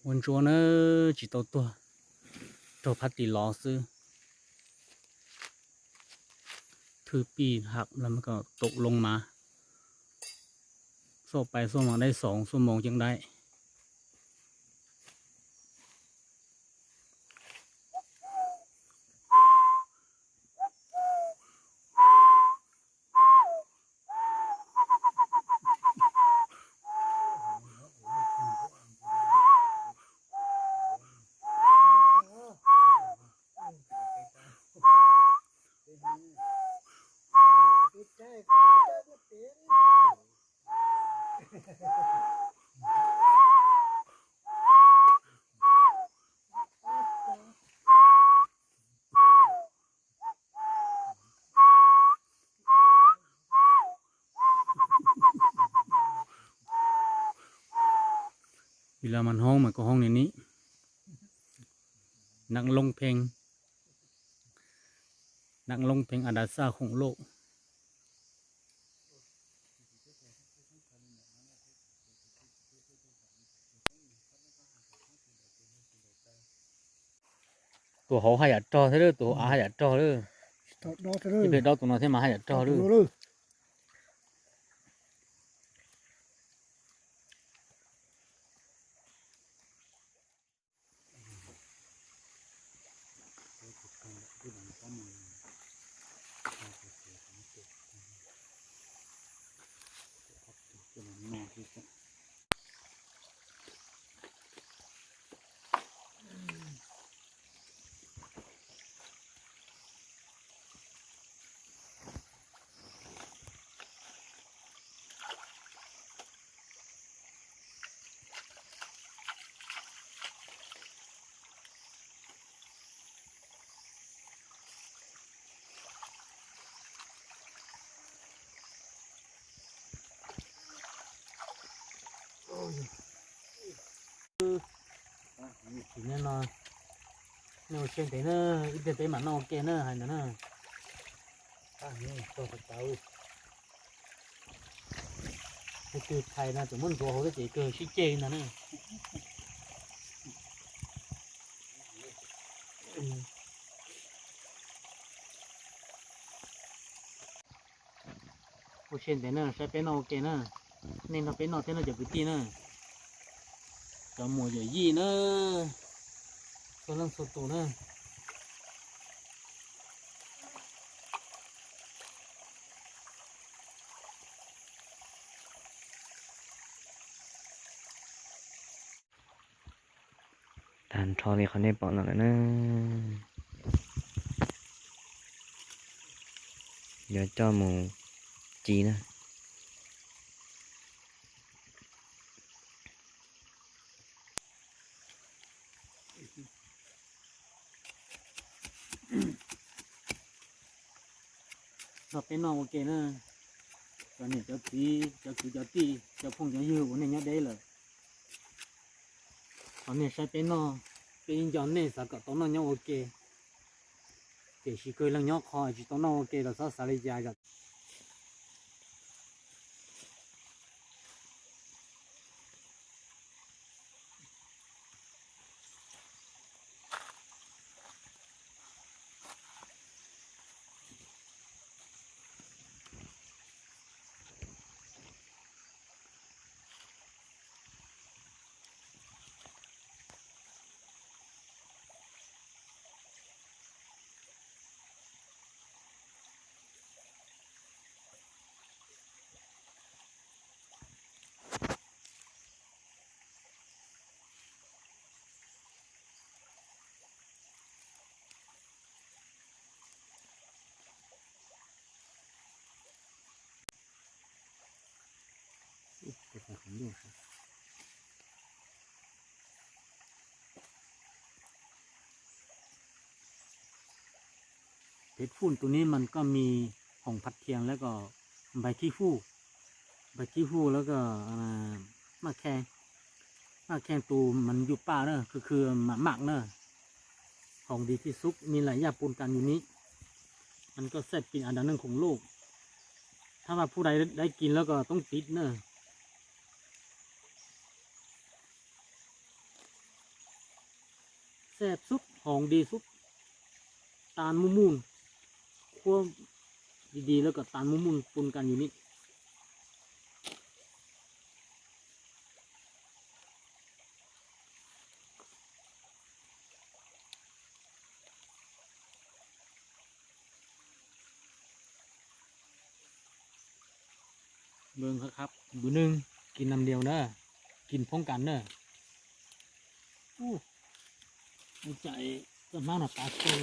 Ua ntsuab na, tsis tau tuag, raug phab tis lov xwb. Thwj pij ham los kom taum loo mas, xuaj pais xuaj mas dai xoom xuaj moos ceeb dai. Vim los mas hnub mas kuv hoob ni ni, nặng lông pheng, nặng lông pheng a da xa khủng lô. Tus hauv haj yam rog thiab, tus hauv av haj yam rog lawm. Ib pliag dob tus no thiab mas haj yam rog lawm. Tsis no, nej ua siab ntev na, ib pliag peb mam noj ua ke na, hais ntawd na. Tus twg thais no tseem muab ntxuav hauv thiab ces kawg sib ceg ntag na. Ua siab ntev na, saib peb noj ua ke na. Nej nrog peb noj thiab no cov kwv tij na, cov muam yawm yij na, txhua leej txhua tus na. Tag nrho li qhov nej pom no lawm na, yuav coj mus ci na. Nrog peb noj ua ke na, cov niam cov txiv, cov kwv cov tij, cov phooj cov ywg uas nej nyob deb lawm. Qhov nej saib peb noj, peb ib nco nej xav kom tau noj nyob ua ke, tiam sis kawg leej nyob qhov tsis tau noj ua ke los txhob xav li cas. Peb phum tus neb mas koj mis hoom phav thiam lawm kom npais khib fuj, npais khib fuj lawm kom maj kheej, maj kheej tus mas yuj paj na, khwv khwv mam mam na. Hoom di thib xub mis lam yaj pun kan yus nim, mas koj xaj pin a da neej khoom loj, thab vaj phub dai kis lawm kom toob tiv na. แซ่บสุด หอมดีสุด ตาลม่วงๆ คั่วดีๆ แล้วก็ตาลม่วงๆ ปนกันอยู่นี่ เบิ่งคักๆ มื้อหนึ่งกินนำเดียวเด้อ กินพร้อมกันเด้อ อู้ ใจต้นไม้หน้าตาเตย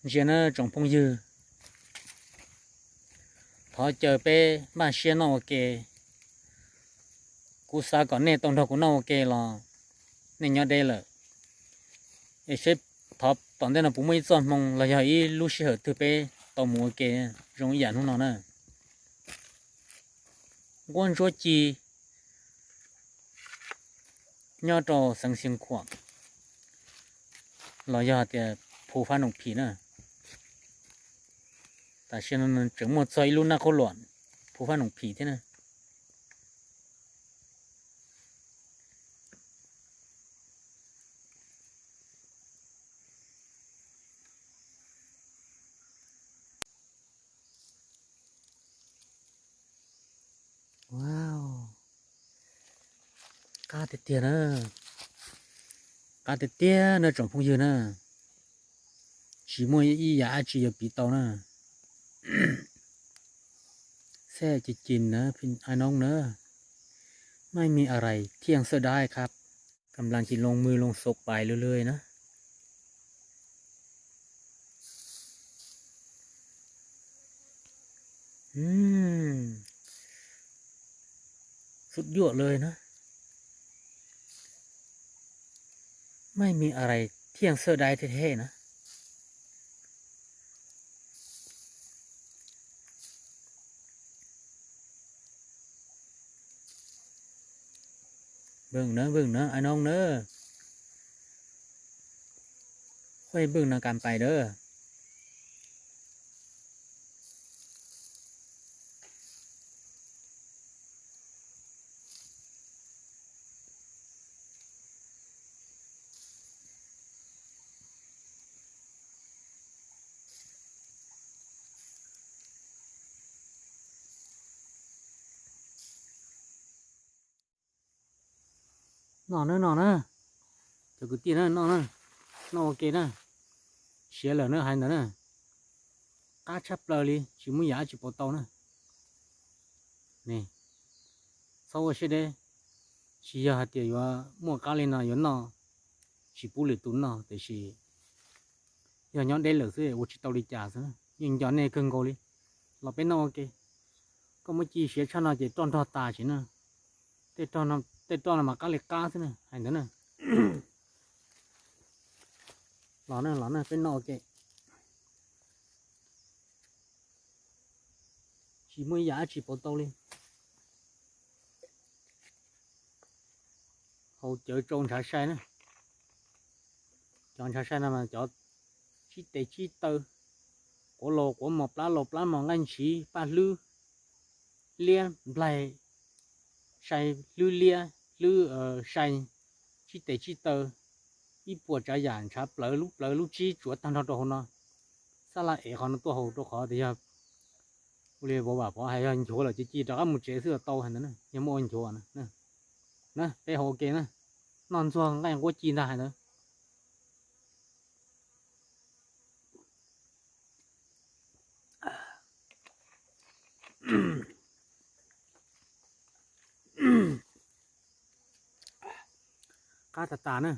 Ntsia na tsoom phooj ywg, thov caw peb npaj siab noj ua ke. Kuv xav kom nej tau nrog kuv noj ua ke los nej nyob deb lawm. Es seb thov tom ntej no puas muaj ib txoj hmoo los yog ib lub sij hawm twg peb tau mus ua ke zoo ib yam hnub no na. Nquab ntsuab ci nyob rau xeev Xeev Khuam los yog tias Phu Fab Noom Phim na. Tam sim no tseem muaj txog ib lub nab qhob luam Phu Fab Noom Phim thiab na. Wow, qab tiag tiag na, qab tiag tiag na tsoom phooj ywg na. Tsis muaj ib yam dab tsi yuav piv tau na. Xej ci cin na, ai noo na, ไม่มีอะไรเที่ยงเสียดายครับ กำลังจะลงมือลงศพไปเรื่อยๆนะ อืม สุดยอดเลยนะ ไม่มีอะไรเที่ยงเสียดายแท้ๆนะ เบิ่งเนอะ เบิ่งเนอะ ไอ้น้องเนอะ ค่อยเบิ่งนำกันไปเด้อ Noj na, noj na, cov kwv tij na, noj na, noj ua ke na, siav lawm na, hais ntawd na, qab tshaj plaws li, tsis muaj yam dab tsi pauv tau na. Txhob ua siab deb, tsis yog hais tias yuav muaj qab li no yuav noj, tsis pub lwm tus noj, tiam sis yog nyob deb lawm xwb ua tsis tau li cas xwb, yeej nco nej kawg nkaus li. Los peb noj ua ke, koj muab ci siav tshaj no ces roj nrog tas tsis na, tej roj no mas qab li qab xwb na, hais ntawd na. Los na, los na, peb noj ua ke. Tsis muaj ib yam dab tsi pauv tau li. Haus cawv tsau ntshav sai na. Cov ntshav sai no mas cov tsib tes tsib taw, quav laus quav mos, plab laus plab mos, nqaij ntshiv, paj hlwb, liab nplaig, sai hlwb liab, hlwb sai, tsib tes tsib taw, ib puas tsav yam ntshav plawv lub plawv lub tsib tsuav tag nrho rau hauv no. Xab laj ev qhov no tuaj haus rau qhov tias yog ua li vauv Vam Pov hais, yog nchuav lawm ces ci rov qab mus tsev xwb los tau hais ntawd na, yog muaj ua nchuav na. Na peb haus ua ke na, noj ntxuag nqaij nquab ci ntag hais ntawd. Qab tas tas na.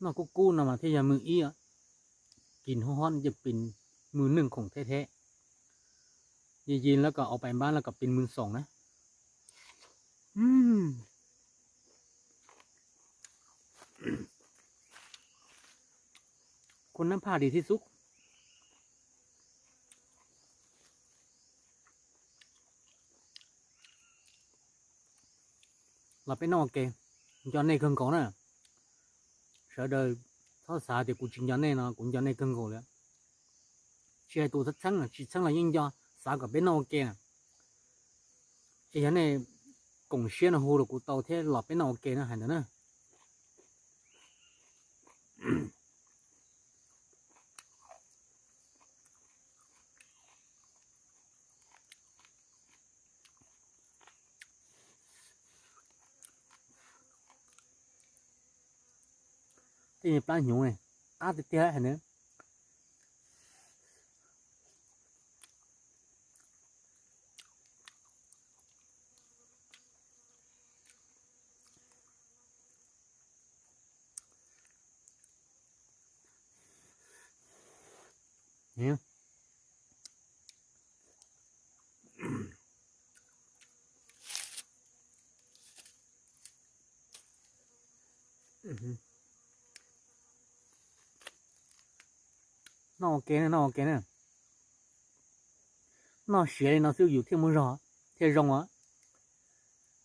Noj kub kub no mas thiaj yog mws ib, kis hoob hob ces pes mws neej khoom thiab thiab. Yis yis lawv kom au pais npab lawv kom pes mws xoom na. Khuv nab phaj dis thib xub. Los peb noj ua ke, nco nej kawg nkaus na. Sawv daws txhob xav tias kuv tsis nco nej no, kuv nco nej kawg nkaus li. Tsis hais tus txheeb tsis txheeb los yeej nco, xav kom peb noj ua ke na. Es yog nej koom siab no hu rau kuv tau thiab los peb noj ua ke no hais ntawd na. Tej plab hnyuv ne, qab tiag tiag hais na. Noj ua ke na, noj ua ke na. Noj siav li no xwb yus thiaj muaj zog, thiaj zoo os.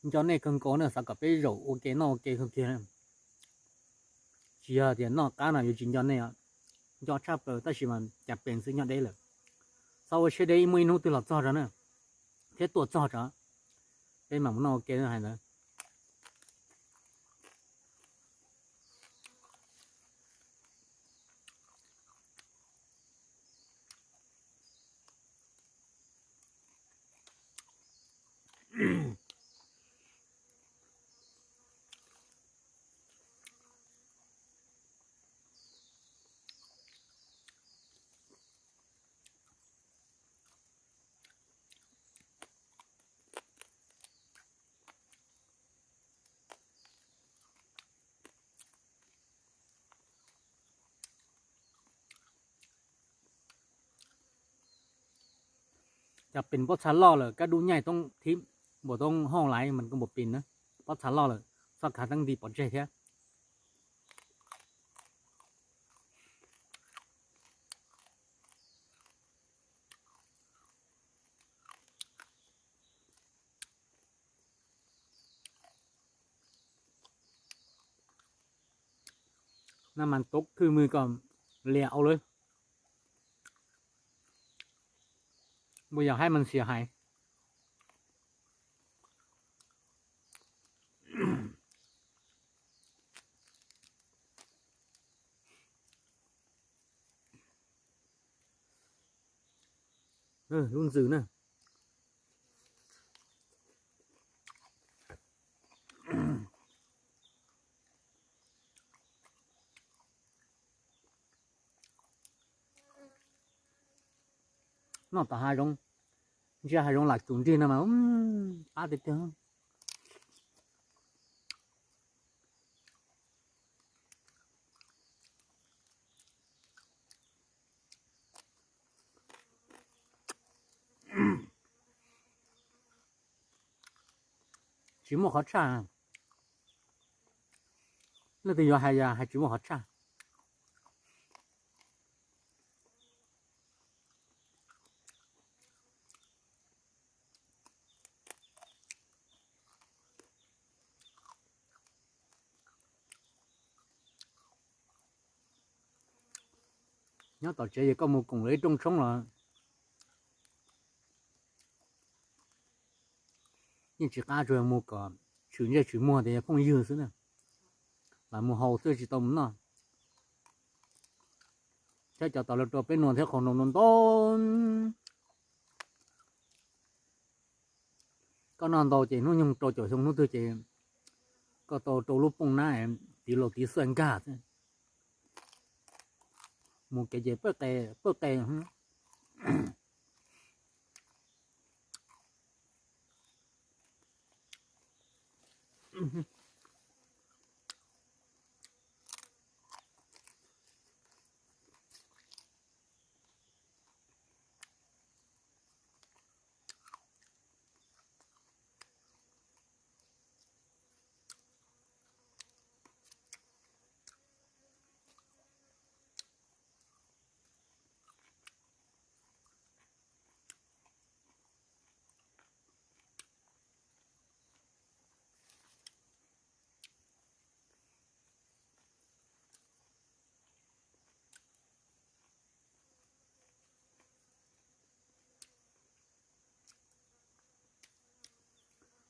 Nco nej kawg nkaus na, xav kom peb zaum ua ke noj ua ke kawg kiag na. Tsis yog tias noj qab no yuav tsis nco nej os, nco tshaj plaws tab sis mas cas pees xwb nyob deb lawm. Txhob ua siab deb, muaj ib hnub twg los txog tso na, thiab tuaj txog tso, peb mam mus noj ua ke hais ntawd. Cov pees pob txha loj lawm kab dub nyaij toob thib npuas toob hauj laiv mas koj npuas pees na. Pob txha loj lawm, txoj khav teeb nti pov tseg thiab. Naj mas tub khwj mws kom lias au lawm. Npuas yog haib mas xias hais. Lub ntxwm na. Noj tom hav zoov, ntsia hav zoov lam cum nrig no mas qab tiag tiag. Tsis muaj qhov tshaj. Leej twg yuav hais yog hais tsis muaj qhov tshaj. Nyob tom tsev es koj mus koom lawv ib rooj tshoob los yeej tsis qab, tsuas mus kom tshwm ntsej tshwm muag tias yog phooj ywg xwb na. Lam mus haus xwb tsis tau mus noj. Thiab cov tau lawv rau peb nua thiab qhov no ntau ntau. Koj noj ntau ces hnub nyoog rau caum xyoo hnub twg ces koj tau rau lub pooj nab tiv laus tiv xuaj nkag xwb. Mus kev ces pawj qe, pawj qe.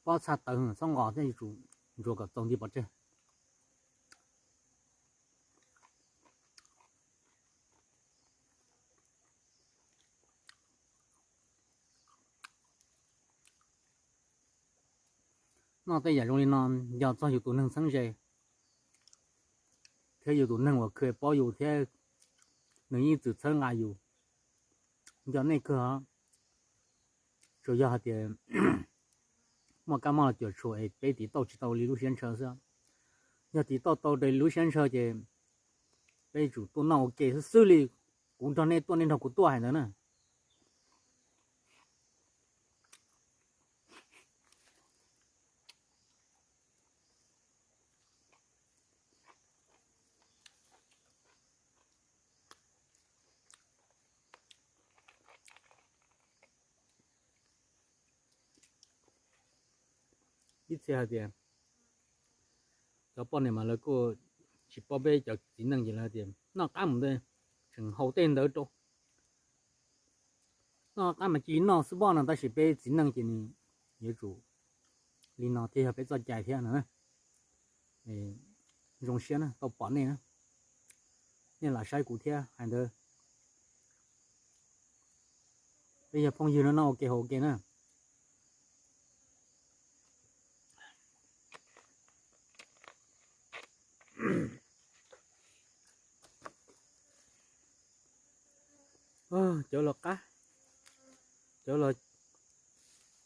pob txha tawv txhob nqos thiab yuav tsum ntsuas kom txaus nti pov tseg. Noj tej yam zoo li no yog txog yus tus neeg txheeb ze thiab yus tus neeg uas khw paub yus thiab nws yeej txwm txhawb nqa yus. Nco nej kawg os. Tsuas yog hais tias muaj kab mob los cuam tshuam es peb tiv tauj tsis tau li lub siab ntshaw xwb. Yog tiv tauj tau raws li lub siab ntshaw ces peb yuav tsum tuaj noj ua ke xwb xwb li kuv nrog nej tuaj, nej nrog kuv tuaj hais ntawd na. Ib txhia hais tias cov poj niam mas lawv kuj tsis paub peb cov txiv neej ces lawv tias noj qab mus ntawd tseem haus tej ntawd rau. Noj qab mas cia li noj xwb pob no, tab sis peb txiv neej ces nws yuav tsum li no thiaj yog peb txoj cai thiab no. Zoo siab na tau pom nej na, nej lam saib kuv thiab hais ntawd. Peb yog phooj ywg no noj ua ke haus ua ke na. Cov los qab, cov los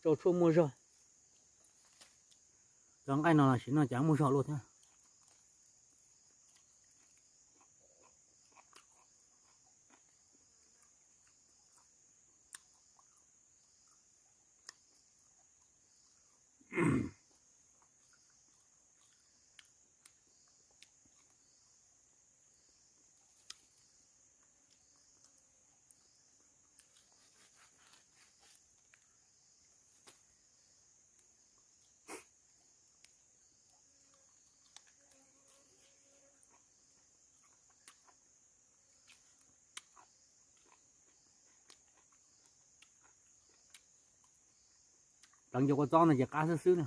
tsau tshuaj muaj zog. Cov nqaij no los sim no cas muaj zog luaj thiab. Pleev cov kua txob no ces qab xwb xwb na.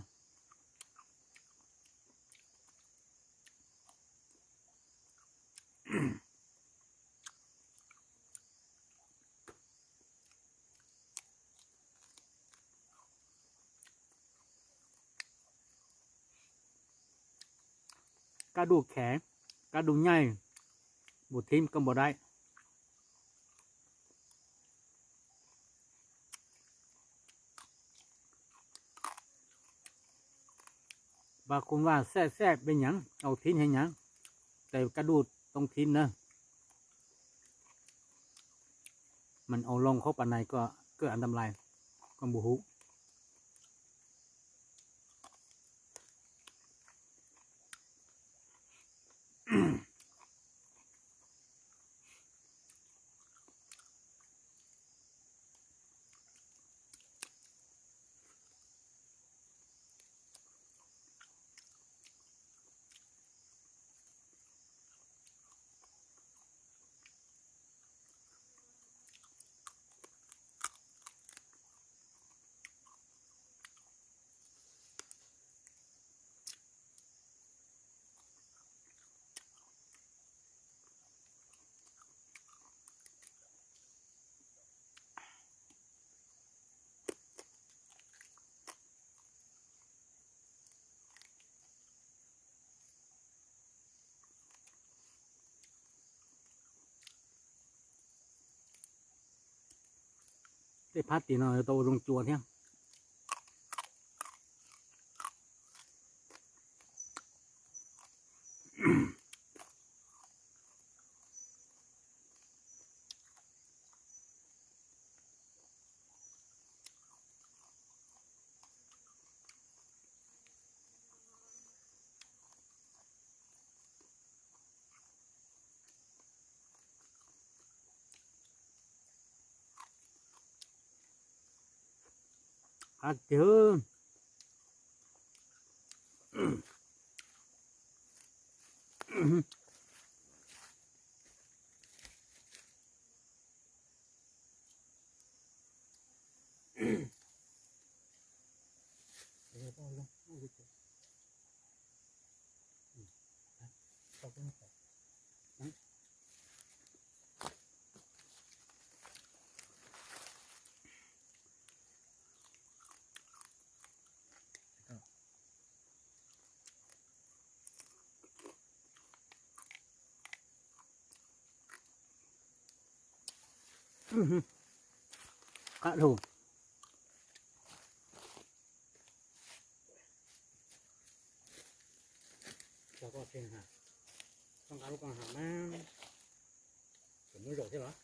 Kab dub khev, kab dub nyaij, npus thib koj npau daib. Ba khun vaj xej xej peb nyav, au thib nyav, tes kab dub toob thib na. Mas au loo khaub pas nais koj, koj an tam lais, koj npus huv. Tej phab tim no yuav tau ua zoo cua thiab. Qab tiag. Qab dhau. Coj koj tseg ha, koj nqa lub kooj haum na, tseem muab zaum thiab los?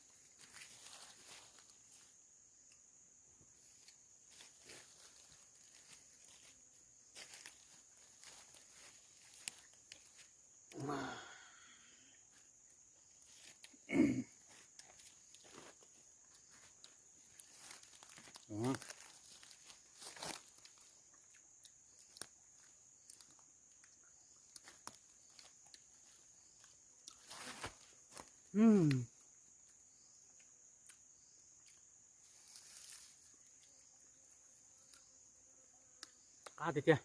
Qab tiag tiag.